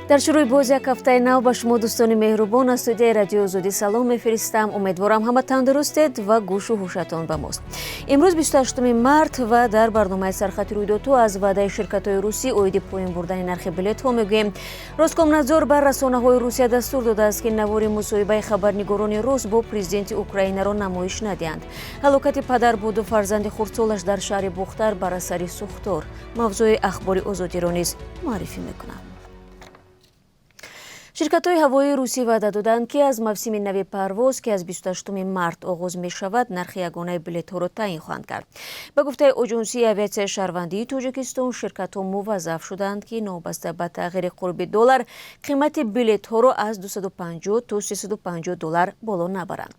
Дар шурӯи боз як ҳафтаи нав ба шумо, дӯстони меҳрубон, аз студияи Радиои Озодӣ салом мефиристам. Умедворам, ҳама тандурустед ва гӯшу ҳушатон ба мост. Имрӯз 28 март ва дар барномаи «Сархати рӯйдодҳо» аз ваъдаи ширкатҳои русӣ оиди поён бурдани нархи билетҳо мегӯем. Роскомнадзор ба расонаҳои Русия дастур додааст, ки навори мусоҳибаи хабарнигорони рус бо президенти Украинаро намоиш надиҳанд. Ҳалокати падар бо ду фарзанди хурдсолаш дар шаҳри Бухтар бар асари сӯхтор. Мавзӯи Ахбори Озодиро низ муаррифӣ мекунам. Ширкатҳои ҳавоии русӣ ваъда доданд, ки аз мавсими нави парвоз, ки аз 28 март оғоз мешавад, нархи ягонаи билетҳоро таъин хоҳанд кард. Ба гуфтаи Оҷонсии авиатсияи шаҳрвандии Тоҷикистон, ширкатҳо муваззаф шуданд, ки новобаста ба тағйири қурби доллар қимати билетҳоро аз 250 то 350 доллар боло набаранд.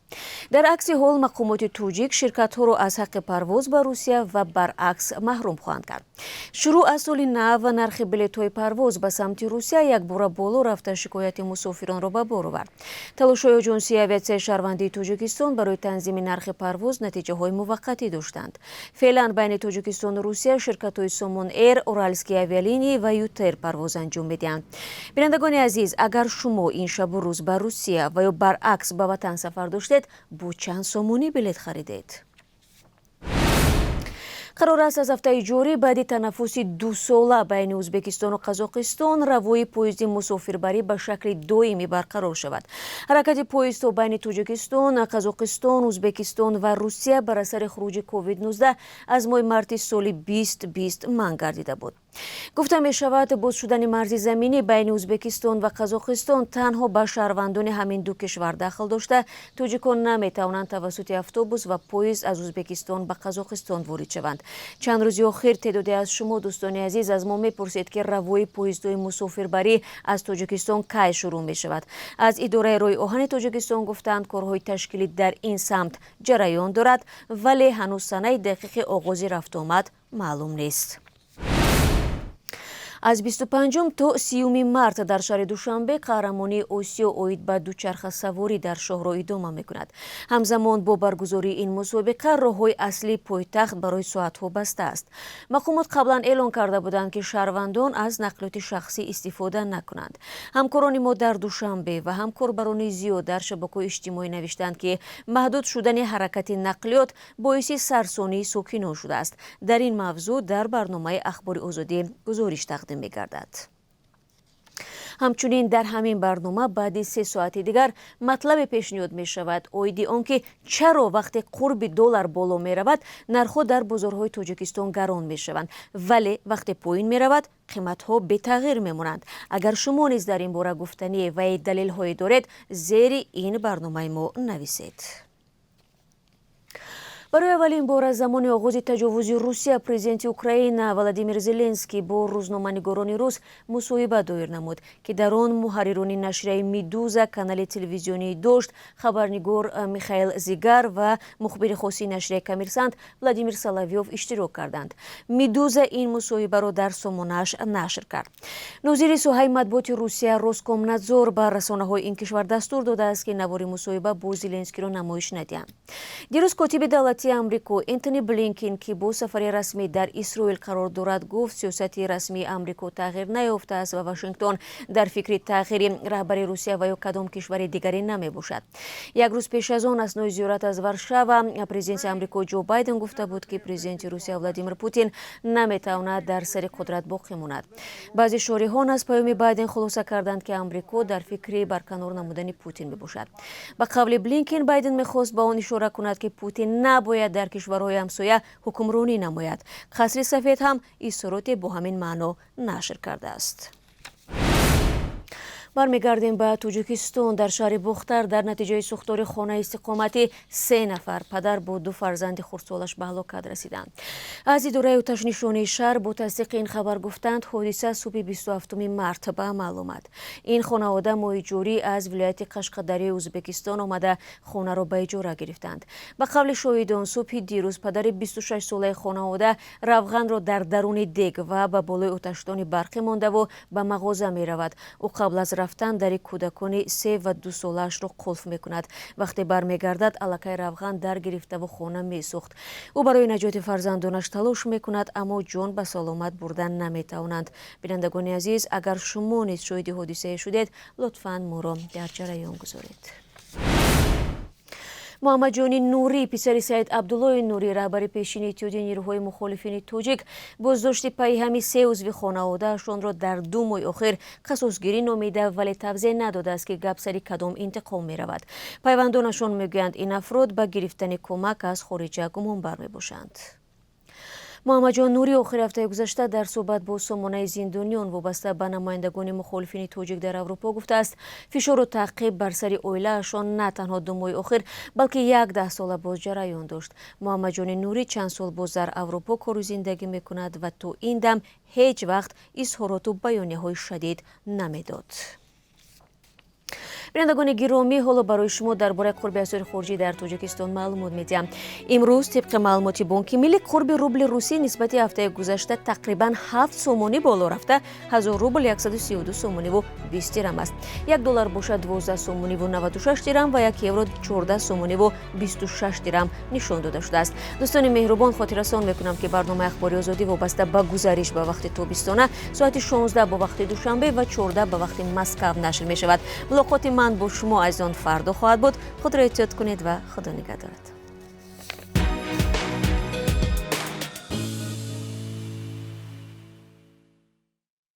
Дар акси ҳол мақомоти тоҷик ширкатҳоро аз ҳаққи парвоз ба Русия ва баръакс маҳрум хоҳанд кард. Шурӯъ аз соли нав нархи билетҳои парвоз ба самти Русия якбора боло рафта, шикояти мусофиронро ба бор овард. Талошҳои Оҷонсии авиатсияи шаҳрвандии Тоҷикистон барои танзими нархи парвоз натиҷаҳои муваққатӣ доштанд. Феълан байни Тоҷикистону Русия ширкатҳои Сомон Эйр, Уральские авиалинии ва ЮТэйр парвоз анҷом медиҳанд. Бинандагони азиз, агар шумо ин шабу рӯз ба Русия ва ё баръакс ба ватан сафар доштед, бо чанд сомонӣ билет харидед? Қарор аст, аз ҳафтаи ҷорӣ баъди танаффуси дусола байни Ӯзбекистону Қазоқистон равои поезди мусофирбарӣ ба шакли доимӣ барқарор шавад. Ҳаракати поездҳо байни Тоҷикистон, Қазоқистон, Ӯзбекистон ва Русия бар асари хуруҷи COVID-19 аз моҳи марти соли 2020 манъ гардида буд. Гуфта мешавад, боз шудани марзи заминӣ байни Ӯзбекистон ва Қазоқистон танҳо ба шаҳрвандони ҳамин ду кишвар дахл дошта, тоҷикон наметавонанд тавассути автобус ва поезд аз Ӯзбекистон ба Қазоқистон ворид шаванд. Чанд рӯзи охир теъдоде аз шумо, дӯстони азиз, аз мо мепурсед, ки равои поездҳои мусофирбарӣ аз Тоҷикистон кай шурӯъ мешавад. Аз идораи роҳи оҳани Тоҷикистон гуфтанд, корҳои ташкилӣ дар ин самт ҷараён дорад, вале ҳанӯз санаи дақиқи оғози рафтуомад маълум нест. Аз 25 то 30 март дар шаҳри Душанбе қаҳрамонии Осиё оид ба дучархасаворӣ дар шоҳроҳ идома мекунад. Ҳамзамон бо баргузории ин мусобиқа роҳҳои аслии пойтахт барои соатҳо баста аст. Мақомот қаблан эълон карда буданд, ки шаҳрвандон аз нақлиёти шахсӣ истифода накунанд. Ҳамкорони мо дар Душанбе ва ҳам корбарони зиёд дар шабакаҳои иҷтимоӣ навиштанд, ки маҳдуд шудани ҳаракати нақлиёт боиси сарсонии сокинон шудааст. Дар ин мавзӯъ дар барномаи Ахбори Озодӣ гузориш тақдим мегардад. Ҳамчунин дар ҳамин барнома баъди 3 соати дигар матлабе пешниҳод мешавад оиди он ки чаро вақте қурби доллар боло меравад, нархҳо дар бозорҳои Тоҷикистон гарон мешаванд, вале вақте поин меравад, қиматҳо бетағйир мемонанд. Агар шумо низ дар ин бора гуфтанӣ ва далелҳое доред, зери ин барномаи мо нависед. Барои аввалин бор аз замони оғози таҷовузи Русия президенти Украина Владимир Зеленский бо рӯзноманигорони рус мусоҳиба доир намуд, ки дар он муҳаррирони нашрияи Медуза, канали телевизионии Дождь, хабарнигор Михаил Зигар ва мухбири хоси нашрияи Коммерсант Владимир Соловьев иштирок карданд. Медуза ин мусоҳибаро дар сомонааш нашр кард. Нозири соҳаи матбуоти Русия, Роскомнадзор, ба расонаҳои ин кишвар дастур додааст, ки навори мусоҳиба бо Зеленскиро намоиш надиҳанд. Дирӯз котиби давлатии Амрико Энтони Блинкин, ки бо сафари расмӣ дар Исроил қарор дорад, гуфт, сиёсати расмии Амрико тағйир наёфтааст ва Вашингтон дар фикри тағйири раҳбари Русия ва ё кадом кишвари дигаре намебошад. Як рӯз пеш аз он, аснои зиёрат аз Варшава, президенти Амрико Ҷо Байден гуфта буд, ки президенти Русия Владимир Путин наметавонад дар сари қудрат боқӣ монад. Баъзе шориҳон аз паёми Байден хулоса карданд, ки Амрико дар фикри барканор намудани Путин мебошад. Ба қавли Блинкин, Байден мехост ба он ишора кунад, ки Путин набояд дар кишварҳои ҳамсоя ҳукмронӣ намояд. Қасри Сафед ҳам изҳороте бо ҳамин маъно нашр кардааст. Бармегардем ба Тоҷикистон. Дар шаҳри Бухтар дар натиҷаи сӯхтори хонаи истиқоматӣ се нафар, падар бо ду фарзанди хурдсолаш, ба ҳалокат расиданд. Аз идораи оташнишонии шаҳр бо тасдиқи ин хабар гуфтанд, ҳодиса субҳи 27 март ба амал омад. Ин хонавода моҳи ҷорӣ аз вилояти Қашқадарёи Ӯзбекистон омада, хонаро ба иҷора гирифтанд. Ба қавли шоҳидон, субҳи дирӯз падари 26-солаи хонавода равғанро дар даруни дег ва ба болои оташдони барқӣ мондаву ба мағоза меравад. Ӯ қабл аз рафтан дари кӯдакони 3 ва 2 солаашро қулф мекунад. Вақте бармегардад, аллакай равған дар гирифтаву хона месӯхт. Ӯ барои наҷоти фарзандонаш талош мекунад, аммо ҷон ба саломат бурдан наметавонанд. Бинандагони азиз, агар шумо низ шоҳиди ҳодисае шудед, лутфан моро дар ҷараён гузоред. Муҳаммадҷони Нурӣ, писари Саид Абдуллои Нурӣ, раҳбари пешини Иттиҳоди нирӯҳои мухолифини тоҷик, боздошти пайҳами се узви хонаводаашонро дар 2 моҳи охир қасосгирӣ номида, вале тавзеҳ надодааст, ки гап сари кадом интиқом меравад. Пайвандонашон мегӯянд, ин афрод ба гирифтани кӯмак аз хориҷа гумонбар мебошанд. Муҳаммадҷон Нурӣ охири ҳафтаи гузашта дар суҳбат бо сомонаи зиндониён вобаста ба намояндагони мухолифини тоҷик дар Аврупо гуфтааст, фишору таъқиб бар сари оилаашон на танҳо 2 моҳи охир, балки як даҳсола боз ҷараён дошт. Муҳаммадҷони Нурӣ чанд сол боз дар Аврупо кору зиндагӣ мекунад ва то ин дам ҳеҷ вақт изҳороту баёнияҳои шадид намедод. Бинандагони гиромӣ, ҳоло барои шумо дар бораи қурби асъори хориҷӣ дар Тоҷикистон маълумот медиҳам. Имрӯз тибқи маълумоти Бонки Миллӣ, қурби рубли русӣ нисбати ҳафтаи гузашта тақрибан 7 сомонӣ боло рафта, 1000 рубл 132 сомониву 20 дирам аст. 1 доллар бошад 12 сомониву 96 дирам ва 1 евро 14 сомониву 26 дирам нишон дода шудааст. Дӯстони меҳрубон, хотиррасон мекунам, ки барномаи Ахбори Озодӣ вобаста ба гузариш ба вақти тобистона соати 16 бо вақти Душанбе ва 14 ба вақти Москав нашр мешавад. Мулоқоти ман бо шумо азизон фардо хоҳад буд. Худро эҳтиёт кунед ва Худо нигаҳдорад.